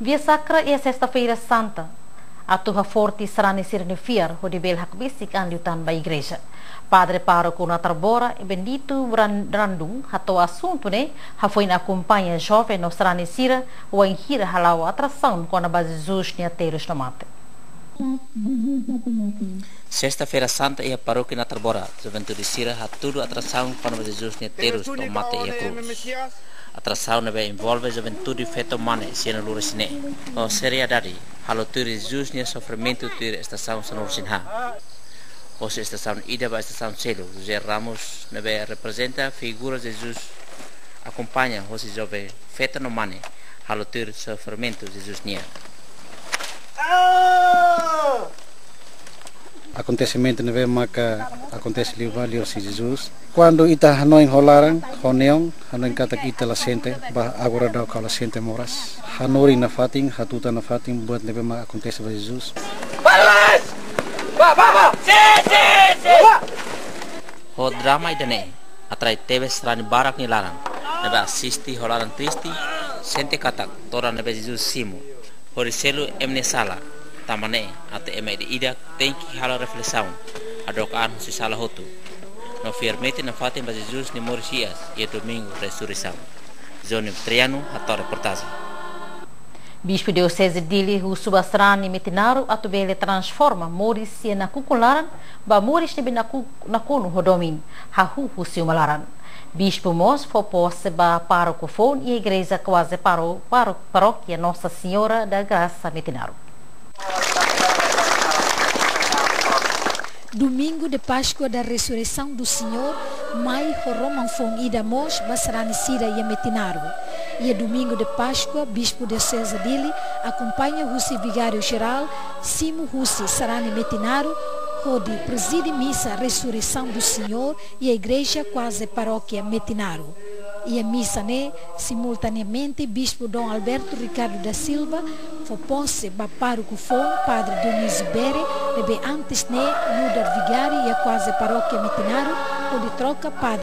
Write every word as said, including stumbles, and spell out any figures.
Via Sakra iha Sesta-feira Santa atu haforte sarani sira-nia fiar hodi bele hakbesik an liután ba igreja. Padre Pároku Natarbora, Bendito Bran-, Brandung, hato'o asuntu ne'e hafoin akompaña joven no sarani sira wainhira hala'o atrasaun kona-ba Jesus nia terus no mate. Sesta-feira Santa iha Parókia Natarbora, juventude sira hatudu atrasaun kona-ba Jesus nia terus no mate iha krús. Atrasaun ne'ebé envolve juventude feto mane sianulu-resin-neen. Ho seriedade, halo tuir Jesus nia sofrimentu tuir estasaun sanulu-resin-haat. Hosi estasaun ida ba estasaun seluk, José Ramos ne'ebé reprezenta figura Jesus akompaña hosi joven feto no mane, halo tuir sofrimentu Jesus nian. Akontesimentu ne'ebé maka akontese liubá liuhosi Jesus. Kuandu ita hanoin ho laran, ho neon, hanoin katak ita la sente, ba agora daudaun ha'u la sente moras. Hanorin nafatin, hatutan nafatin, buat ne'ebé mak akontese ba Jesus. Ho drama ida-ne'e, atrai tebes sarani barak nia laran, ne'ebé asiste ho laran triste, sente katak todan ne'ebé Jesus simu, hodi selu ema nia sala, tanba ne'e, atu ema ida-idak tenke halo reflesaun, hadook an husi sala hotu, no fiar metin nafatin ba Jesus nia moris hi'as, iha Domingu Resureisaun. Johnny Vitoriano, hato'o reportajen. Bispu Dioseze Dili husu ba sarani Metinaro atu bele transforma moris sira nakukun laran ba moris ne'ebé naku-, nakonu ho domin, hahú husi uma laran. Bispu mós fó pose ba pároku foun iha igreja kuaze paro-, paro-, parókia Nossa Senhora da Graça Metinaro. Domingu de Páskua da Resureisaun do Señor mai ho roman foun ida mós ba sarani sira iha Metinaro. Iha Domingu de Páskua, Bispu Dioseze Dili akompaña husi Vigáriu Jerál, simu husi sarani Metinaro, hodi prezide misa Resureisaun do Señor iha igreja kuaze parókia Metinaro. Iha misa ne'e, simultaneamente, Bispu Dom Alberto Ricardo da Silva fó pose ba pároku foun, Padre Dionísio Bere, ne'ebé antes ne'e nu'udar vigáriu iha kuaze parókia Metinaro, hodi troka padre.